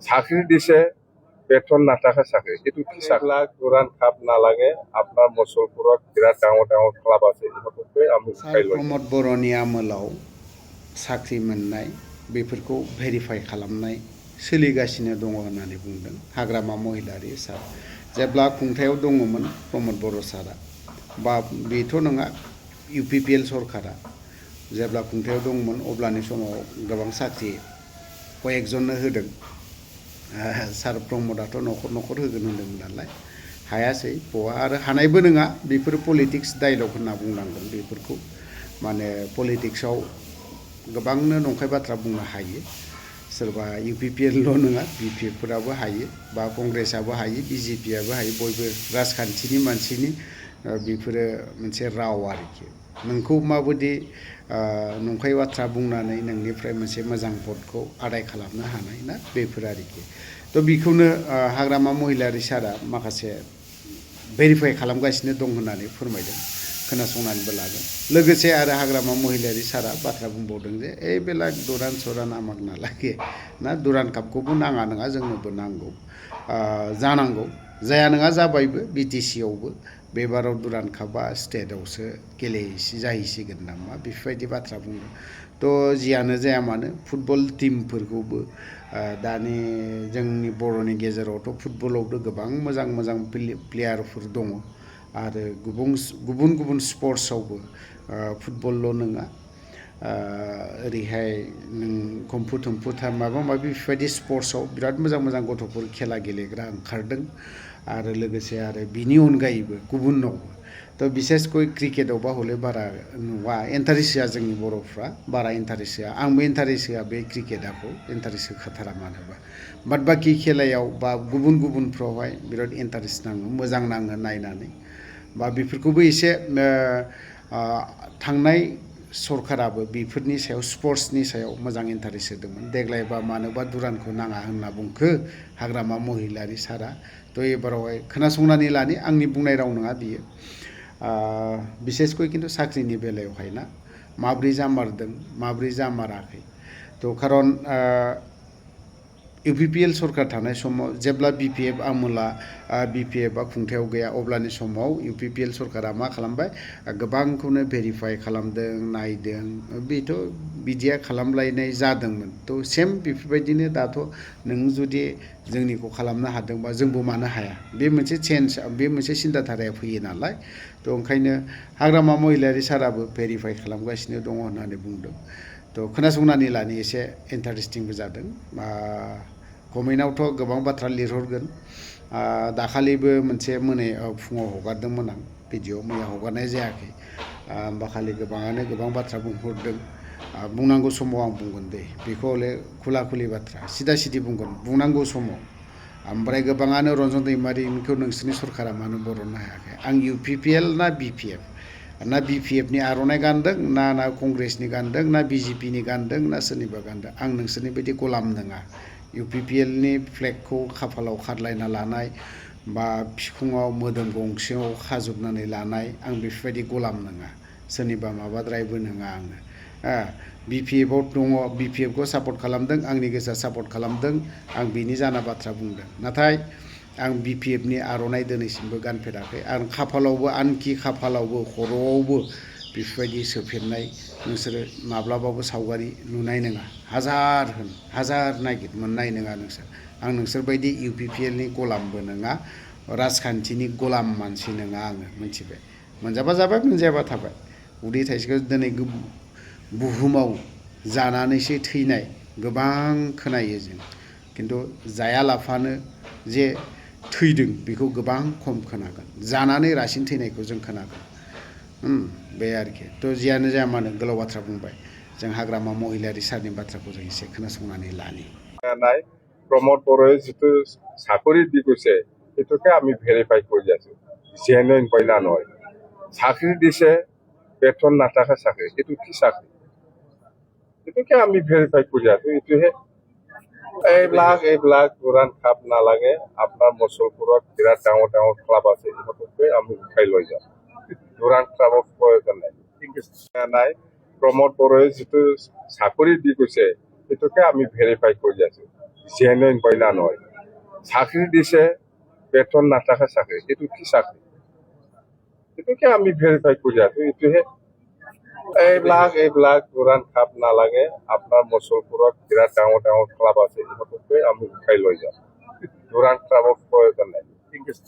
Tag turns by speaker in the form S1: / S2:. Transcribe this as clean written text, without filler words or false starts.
S1: চাকরি দিছে বেতন নাথাকা চাকরি এইটো কি লাখ দুরান কাপ নালাগে আপনার মুসলপুরত বিরাট ডাঙর ডাঙর ক্লাব আছে ইহঁতকে আমি
S2: सार
S1: উঠাই লৈ
S2: प्रमद बर'नि आमोलाव साख्रि मोननाय बेफोरखौ भेरिफाइ खालामनाय सोलिगासिनो दङ होननानै बुंदों हाग्रामा महिलारि सार जेब्ला खुंथायाव दङमोन प्रमद बर' सारा बा बेथ' नङा UPPL सरकारा जेब्ला खुंथायाव दंमोन अब्लानि समाव गोबां साख्रि कयेकजननो होदों सार प्रमदाथ' न'खर न'खर होगोन होन्दोंमोन नालाय हायासै बहा आरो हानायबो नङा बेफोर पलिटिक्स डायलग होनना बुंनांगोन बेफोरखौ माने पलिटिक्सआव गोबांनो नंखाय बाथ्रा बुंनो हायो सोरबा UPPL नङा BPF हायो बा कंग्रेसआबो हायो BJPआबो हायो बयबो राजखान्थिनि मानसिनि बेफोरो मोनसे राव आरोखि नोंखौ माबायदि नंखाय बाथ्रा बुंनानै नोंनिफ्राय मोनसे मोजां भटखौ आदाय खालामनो हानाय ना बेफोर आरोखि थ' बेखौनो हाग्रामा महिलारि सारा माखासे भेरिफाइ खालामगासिनो दं होननानै फोरमायदों खोनासंनानैबो लागोन लोगोसे आरो हाग्रामा महिलारि सारा बाथ्रा बुंबावदों जे ए बेला दुरान सरान आमाक नालागे ना दुरान कापखौबो नाङा नङा जोंनोबो नांगौ जानांगौ जाया नङा जाबायबो BTC आवबो बेबाराव दुरान कापआ स्टेटआवसो जाहैसिगोन नामा बेफोरबायदि बाथ्रा बुंदों थ' जियानो जाया मानो फुटबल टीमफोरखौबो दानि जोंनि बर'नि गेजेरावथ' फुटबलावबो गोबां मोजां मोजां प्लेयारफोर दङ आरो गुबुन गुबुन स्पर्ट्सआवबो फुटबलल' नङा ओरैहाय नों कम्फु थम्फु माबा माबि बेफोरबायदि स्पर्ट्सआव बिराद मोजां मोजां गथ'फोर खेला गेलेग्रा ओंखारदों आरो लोगोसे आरो बिनि अनगायैबो गुबुनावबो थ' बिसेसकय क्रिकेटआवबा हले बारा नुवा इन्टारेस्ट होआ जोंनि बर'फ्रा बारा इन्टारेस्ट होआ आंबो इन्टारेस्ट होआ बे क्रिकेटखौ इन्टारेस्ट होखाथारा मानोबा बाद बाखि खेलायाव बा गुबुन गुबुनफ्रावहाय बिराद इन्टारेस्ट नाङो मोजां नाङो नायनानै बा बेफोरखौबो एसे थांनाय सरकाराबो बेफोरनि सायाव स्पर्ट्सनि सायाव मोजां इन्टारेस्ट होदोंमोन देग्लायबा मानोबा दुरानखौ नाङा होनना बुंखो हाग्रामा महिलारि सारा थ' एबारावहाय खोनासंनानै लानि आंनि बुंनाय राव नङा बियो बिसेसकय खिन्थु साख्रिनि बेलायावहाय ना माब्रै जामारदों माब्रै जामाराखै थ' खारन UPPL सरकार थानाय समाव जेब्ला BPF आमोला BPFआ खुंथायाव गैया अब्लानि समाव UPPL सरकारा मा खालामबाय गोबांखौनो भेरिफाइ खालामदों नायदों बेथ' बिदिया खालामलायनाय जादोंमोन थ' सेम बेफोरबायदिनो दाथ' नों जुदि जोंनिखौ खालामनो हादोंबा जोंबो मानो हाया बे मोनसे चेन्ज बे मोनसे सिन्थाधाराया फैयो नालाय थ' ओंखायनो हाग्रामा महिलारि साराबो भेरिफाइ खालामगासिनो दङ होननानै बुंदों थ' खोनासंनानै लानो एसे इन्टारेस्टिंबो जादों कमेन्टआवथ' गोबां बाथ्रा लिरहरगोन दाखालिबो मोनसे फुङाव हगारदोंमोन आं भिडिअ मैया हगारनाय जायाखै खालि गोबाङानो गोबां बाथ्रा बुंहरदों बुंनांगौ समाव आं बुंगोन दे बेखौ हले खुला खुलि बाथ्रा सिदा सिदि बुंगोन बुंनांगौ समाव ओमफ्राय गोबाङानो रन्जन दैमारिखौ नोंसोरनि सरकारा मानो बरननो हायाखै आं UPPL ना BPF ना BPFनि आर'नाइ गानदों ना कंग्रेसनि गानदों ना BJPनि गानदों ना सोरनिबा गानदों आं नोंसोरनि बायदि गलाम नङा UPPLनि फ्लेगखौ खाफालाव खारलायना लानाय बा बिखुङाव मोदोम गंसेयाव खाजोबनानै लानाय आं बेफोरबायदि गलाम नङा सोरनिबा माबाद्रायबो नङा आङो BPFआव दङ BPFखौ सापर्ट खालामदों आंनि गोसोआ सापर्ट खालामदों आं बिनि जाना बाथ्रा बुंदों नाथाय आं BPFनि आर'नाइ दिनैसिमबो गानफेराखै आं खाफालावबो आनखि खाफालावबो खर'आवबो बेफोरबायदि सोफेरनाय नोंसोरो माब्लाबाबो सावगारि नुनाय नङा हाजार नागिर मोननाय नङा नोंसोर आं नोंसोरबायदि UPPLनि गलामबो नङा राजखान्थिनि गलाम मानसि नङा आङो मिथिबाय मोनजाबा जाबाय मोनजायाबा थाबाय उदै थाइसेखौ दिनै बुहुमाव जानानैसो थैनाय गोबां खोनायो जों खिन्थु जायालाफानो जे थैदों बेखौ गोबां खम खोनागोन जानानै रासिन थैनायखौ जों खोनागोन बे आरोखि थ' जियानो जाया मानो गोलाव बाथ्रा बुंबाय जों हाग्रामा महिलारि सारनि बाथ्राखौ जों एसे खोनासंनानै लानि
S1: प्रमोद बर'য়ে যিটো চাকরি দি গৈছে সেইটোকে আমি ভেৰিফাই কৰি আছো জেনুইন কইনা নহয় চাকরি দিছে বেতন নাথাকা চাকরি এইটো কি চাকরি এইটোকে আমি ভেৰিফাই কৰি আছো এইটোহে এইবিলাক দুরান কাপ নালাগে আপনার মুসলপুরত বিরাট ডাঙর ডাঙর ক্লাব আছে ইহঁতকে আমি উঠাই লৈ যাম দুরান কাপৰ প্ৰয়োজন নাই প্ৰমোদ বড়োৱে যিটো চাকৰি দি গৈছে সেইটোকে আমি ভেৰিফাই কৰি আছো জেনুইন পয়লা নয় চাকরি দিছে বেতন নাথাকা চাকরি এইটো কি চাকৰি এইটোকে আমি ভেৰিফাই কৰি আছো এইটোহে এইবিলাক উৰাণ খাপ নালাগে আপোনাৰ মুছলপুৰত বিৰাট ডাঙৰ ডাঙৰ ক্লাব আছে ইহঁতকে আমি উঠাই লৈ যাম উৰাণ ক্লাবৰ প্ৰয়োজন নাই
S3: ঠিক আছে